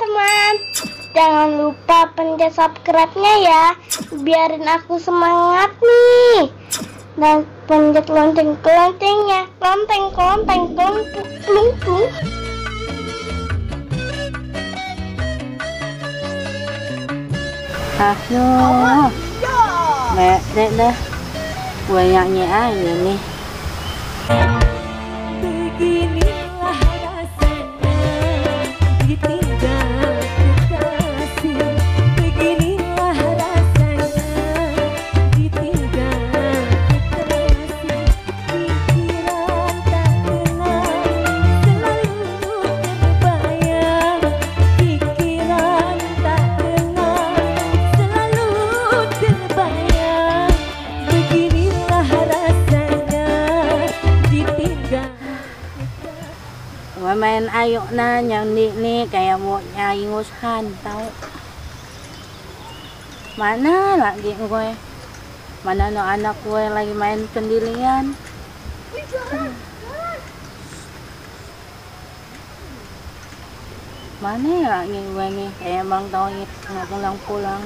teman-teman. Jangan lupa pencet subscribe-nya ya, biarin aku semangat nih. Dan pencet lonceng-loncengnya, klonteng, plung plung. Aduh, mẹ đây đây, quay nhạc nhã vậy nè. Beginilah rasanya ditinggal kekasih. Beginilah rasanya ditinggal kekasih. Pikiran tak tenang selalu terbayang. Pikiran tak tenang selalu terbayang. Beginilah rasanya ditinggal. Gue main ayo na yang nih kayak mau nyari ngusahan tau. Mana lagi gue? Mana anak gue lagi main sendirian? Mana ya lagi gue nih kayak Bang Tohid nggak pulang-pulang.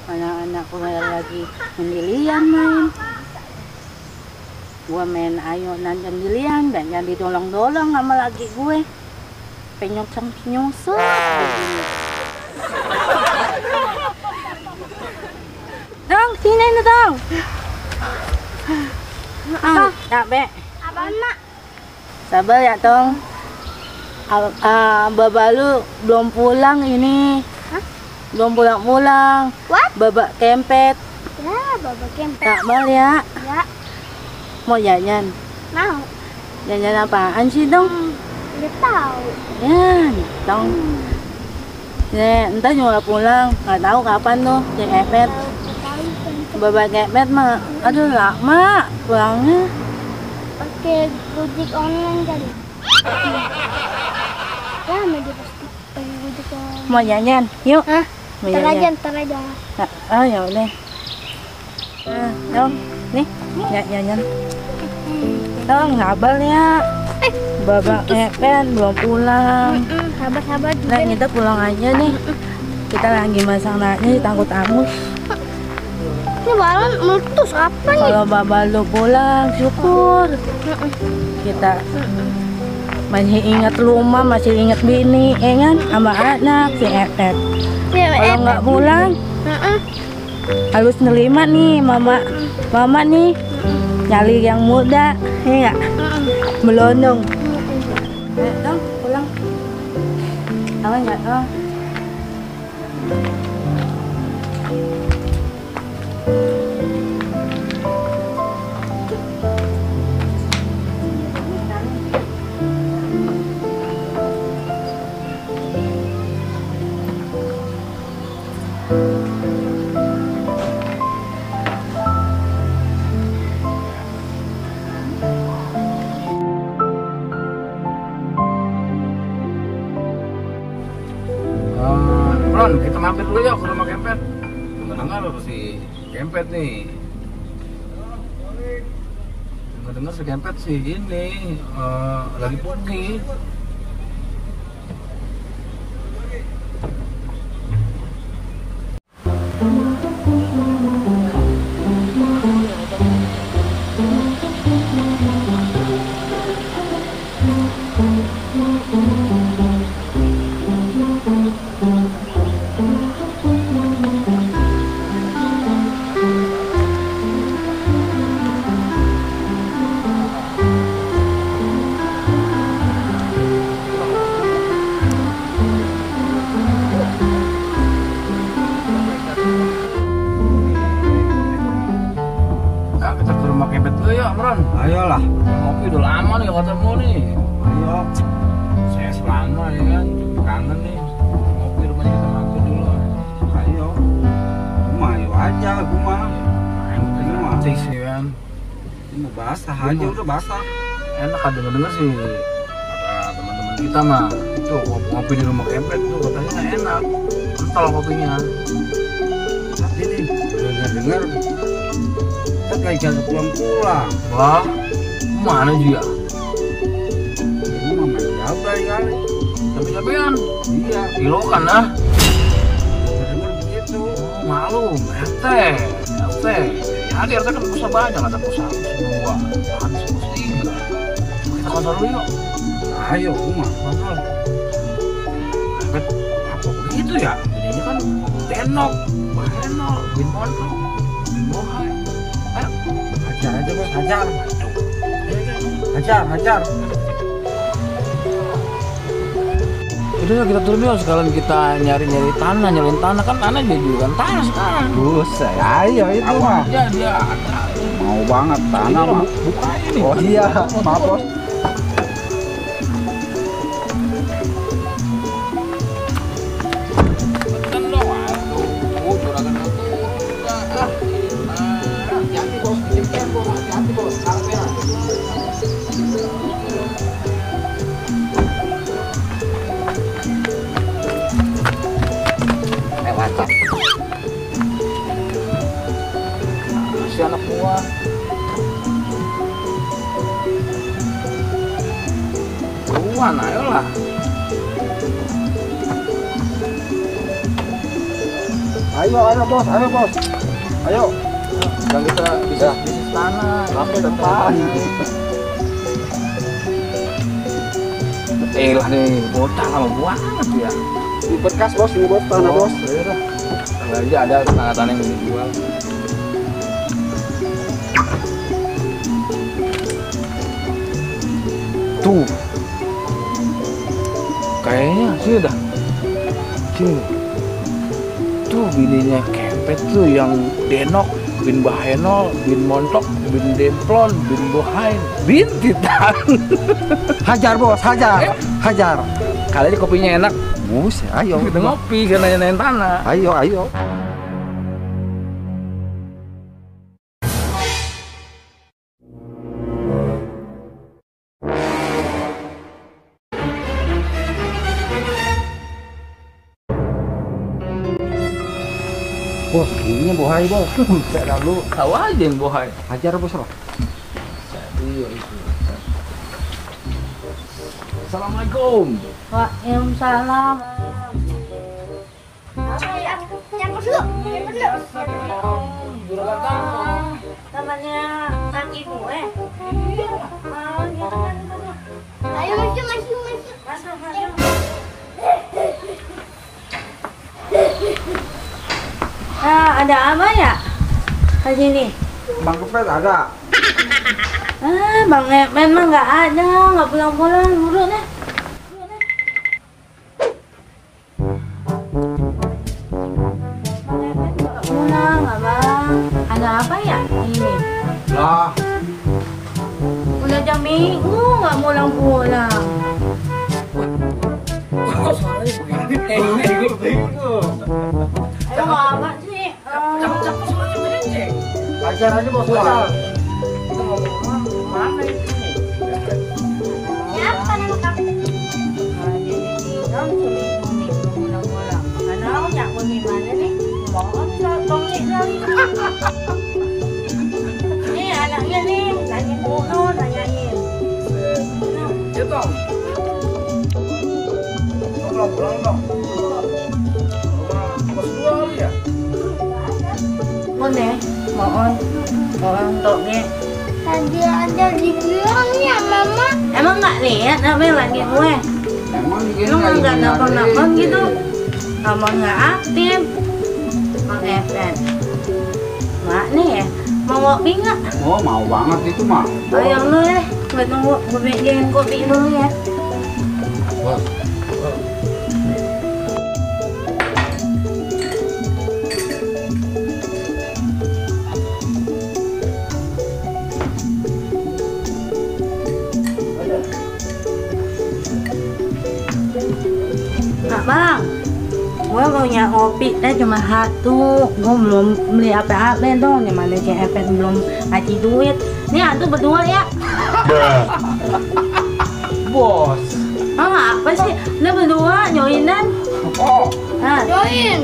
Anak-anak gue lagi sendirian main. Gue main ayo nanti sendirian dan jadi dolong-dolong sama laki gue. Penyungsep begini. Dong, sini nih dong. Capek. Apaan, Mak? Sabar ya, Tong. Baba lu belum pulang ini. Hah? Belum pulang-pulang. What? Baba kempet. Ya, Baba kempet. Tak mal ya. Ya, Mau jajan? mau. Jajan apaan sih, Dong? Udah tahu. Ya, Dong. Ya, entar juga pulang. Nggak tahu kapan tuh si Kempet. Baba kempet mah, aduh lama pulangnya. Pakai Gojek online kali. Lama dia pasti pakai Gojek online. Mau jajan? Yuk. Hah? Mau Ntar aja. Oh ya udah. Nah, Dong, nih, ya jajan. Dong, sabar ya. Baba kempet belum pulang. Sabar juga. Nah, kita pulang aja nih. Kita lagi masak nasi takut angus. Ini balon meletus apa nih? Kalau baba lu pulang, syukur. Kita masih ingat rumah, masih ingat bini, ya kan? Sama anak si Etet. Kalau nggak pulang, harus nerima nih mama nih nyari yang muda, ya nggak? Melondong. Dong, pulang. Tahu nggak? Oh. Ron, kita mampir dulu ya ke rumah Kempet. Dengar si Kempet nih. Dengar si Kempet sih ini lagi pergi. Kita ke rumah Kempet dulu ya, Bron. Ayolah. Ngopi udah lama nih ketemu nih. Ayo. Saya selama ya kan, kangen nih. Ngopi rumahnya kita mampir dulu. Ayo. Ayo aja gua. Ini mah sih kan. Ini mau basah aja udah basah. Enak ada denger sih kata teman-teman kita mah itu ngopi di rumah Kempet tuh katanya enak, kental kopinya. Tapi nih dengar kita lagi kagak pulang. Wah, mana dia? kali. Cabe-cabean. Iya. Kilokan lah. Dengar begitu. Oh, malu, RT. Jadi RT kan pusat banyak, ada pusat semua. Habis pos 3. Kita kontrol dulu yuk. Ayo, Uma. Kontrol. Hebat, apa begitu ya? Jadinya kan denok, bahenol, bin montok, bin bohai. Ayo. Hajar aja bos, hajar. Hajar. Udah kita turun yuk, sekalian kita nyari-nyari tanah, nyariin tanah kan tanah dia juga kan tanah sekarang. Buset, ayo itu mah. Ya dia ada. Mau banget tanah mah. Buka ini. Oh iya, maaf bos. Tekan dong, aduh, juragan mau turun juga. Hati-hati bos, dicekkan bos, hati-hati bos, kamera. Mantap. Si anak gua. Tuan, ayolah. Ayo bos. Ayo. Sekarang kita bisa bisnis tanah. Sampai depan. Lah nih, bocah lama banget ya. Di berkas bos, ini bos tanah bos. Ya aja ada tanah-tanah yang dijual. Tuh. Kayaknya sih udah. Tuh bininya kempet tuh yang denok, bin bahenol, bin montok, bin demplon, bin bohain, bin titan. Hajar bos, hajar. Kali ini kopinya enak. Buset, ayo. Kita ngopi karena nanya tanah. Ayo. Bos, ini bohai bos. Saya lalu tahu aja yang bohai. Hajar bos loh. Iya itu. Assalamualaikum. Waalaikumsalam. Yang dulu. Juragan kamu. Namanya kaki gue. Ayo masuk. Masuk. Ada apa ya? Di sini. Bang Kepet ada. Bang Epen mah nggak ada, nggak pulang-pulang dulu deh. Bang Epen nggak pulang, abang. Ada apa ya ini? Lah, Udah jam minggu nggak pulang-pulang. Ayo apa sih? hajar aja bos. Hajar. Kita ngomong mana itu? Siapa nama kamu? Nih anaknya nih, tanya Bono, tanyain. Ya Tom. Pulang dong. Rumah dua kali ya? Boleh, mohon untuknya. Tadi ada dibilang ya mama. Emang nggak lihat apa yang lagi gue? Emang Lu nggak nelfon gitu? Nomor nggak aktif. Bang Epen. Mak nih ya, mau ngopi nggak? Oh, mau banget itu mah. Ayo lu ya, gue tunggu, gue bikinin kopi dulu ya. Bos. Kak Bang, gue punya kopi teh cuma satu. Gue belum beli apa-apa dong. Yang mana si Epen belum ngasih duit. Nih atuh berdua ya. Bos. Apa sih? Lu berdua joinan. Oh. Nah, Join.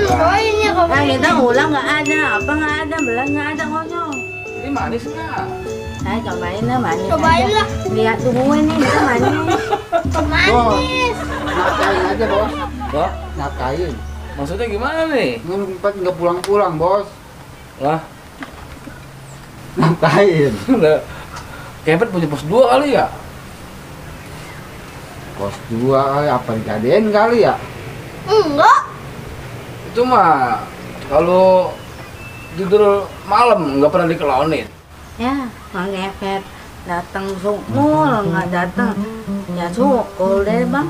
Join ya kamu. kita ulang nggak ada, apa nggak ada, belas nggak ada konyol. Ini manis nggak? Saya cobain lah manis. Cobain aja. lah. Lihat tubuhnya nih, kita manis. Manis. Nafkain aja bos. Wah, Nafkain. maksudnya gimana nih? Ngumpet nggak pulang-pulang bos. Lah, Nafkain. udah. Kempet punya pos 2 kali ya? Pos 2 kali apa digadein kali ya? Enggak. Itu mah kalau tidur malam nggak pernah dikelonin. Ya, Mang Epet datang sumul, nggak datang. Ya syukur deh bang.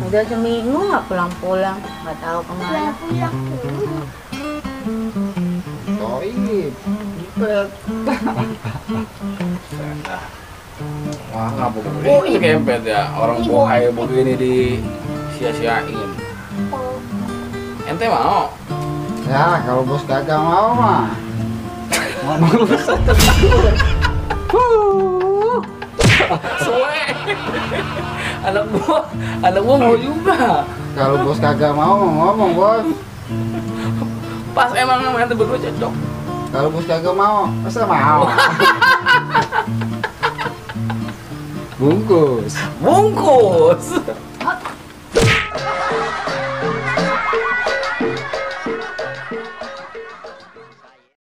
Udah seminggu nggak pulang-pulang, nggak tahu kemana. Pulang. Toib. Ngumpet. Wah, ngapa begini kempet ya? Orang bohai begini di sia-siain. Ente mau? Ya kalau bos kagak mau mah. Suwe. Anak gua mau juga. Kalau bos kagak mau ngomong bos. Pas emang ente berdua cocok. Kalau bos kagak mau, masa mau? Bungkus. Bungkus.